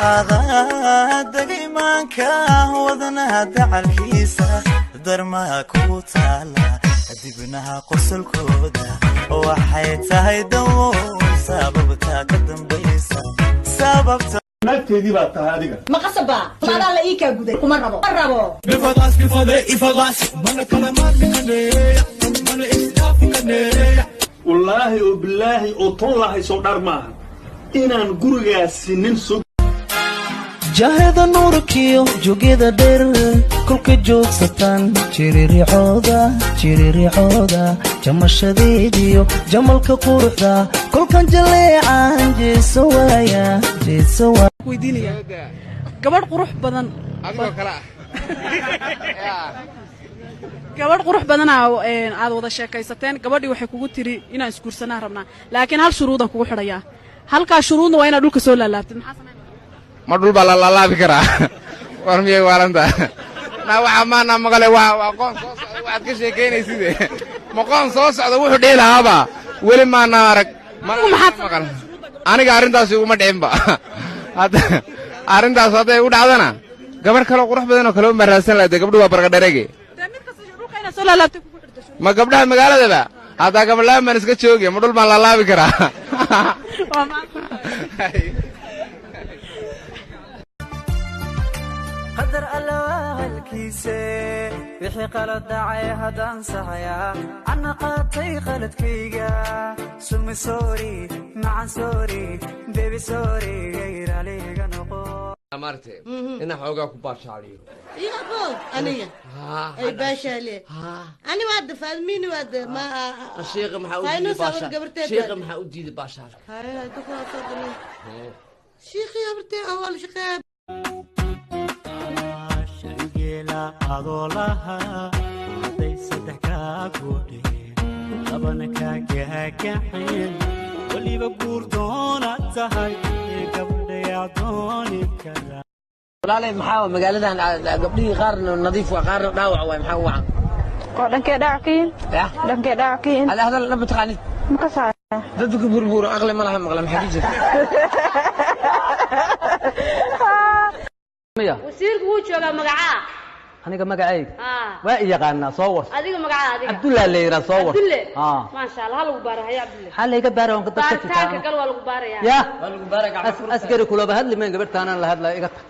Adaa dagaymaanka wadnaha dacalkiisa, darmaha kugu taala dibnaha qosolkooda. Waxay tahay dawo sababta ka dambaysa sababta. Naagteedii baa tahay adiga. Ma qasaba adaa la ii kaa guday? Kuma rabo, ma rabo. Wallaahi oo bilaahi oo tollaahay, soo dhar maaha inaan gurigaasi nin soo Jaheda nuurkiyo jogyada dheer kolka joogsataan, jiriricooda jiriricooda, jamashadeediyo jamalka quruxda kolkan jaleecaan jeeso waaya, jeeso waaya. Weydiinaya gabadh qurux badan. Adigoo kale ah. Gabadh qurux badanaa aad wada sheekaysateen. Gabadhii waxay kugu tiri inaan isguursanaan rabnaa, laakiin hal shuruudan kugu xidhayaa. Halkaa shuruudna waa inaad dhulka soo laalaabtid. Maxaa samayn? Ma dhul baa la laalaabi karaa? War miyay waalanta? Na waxa maana maqale waa qoon soo socda waxaad ka sheekaynaysid. Ma qoon soo socda wuxuu dhihi lahaaba weli maana arag. Mana Maxaad maqal aniga, arrintaas iguma dhicinba. Hadda arrintaas hadday u dhacdana, gabarh kaloo qurux badan oo kale u maraadsan lahayd. Gabdhu waa barqadharege. Dee mid kasta dhulka inaad soo laalaabtay kugu xidhta shuruud. Ma gabdhaha magaaladaba haddaa gabadhaan baan iska joogi, ma dhul baan laalaabi karaa? Waa maanta. Qadar Alla halkiise, wixii qalad dhacay haddaan saxayaa, anna qaatay qaladkayga. Sumi sorry, macan sorry, baby sorry, raaliga noqo. Maaragtay inaan xoogaa ku baashaaliyo. Iyabo aniga ay baashaale, ani waa dafaadmiini waa de ma. Shiiqa maxaa u Hayno diiday sawir baashaal? Gabarteed Shiiqa baa- maxaa u diiday baashaalka? Shiikhii habartee awal shaqeeya. Shaygeela adoo lahaa hadday saddex kaa goodheen, labana kaa gaagaxeen, weliba guur doonaad tahay ee gabdhayaa dooni kara. Walaalay, maxaa magaaladan gabdhihii qaarna nadiif waa, qaarna dhaawac waay? Maxaa u wacan? Oo dhankee dhaawac ka yihin? Ya. Dhankee dhaawac ka yihin? Hada hadal dhan mataqaanid. Ma ka saaya? Dadka burbuuro aqli ma laha. Maqla maxaa ku jira? Wasiirku wuu joogaa. Magacaa? Aniga magacayga Haa. waa i yaqaanaa, soo war. Adiga magacaa adiga? Cabdullaa la yidhaa, soo war. Cabdulle. Haa. Maasha Allah, ha lagu baara. Haya Cabdulle. Maxaa layga baara? Oon dadka Baaritaanka gal, waa lagu baarayaa. Ya askari kulaba hadli mayn, gabadhtaanaan la hadlaya, iga tag.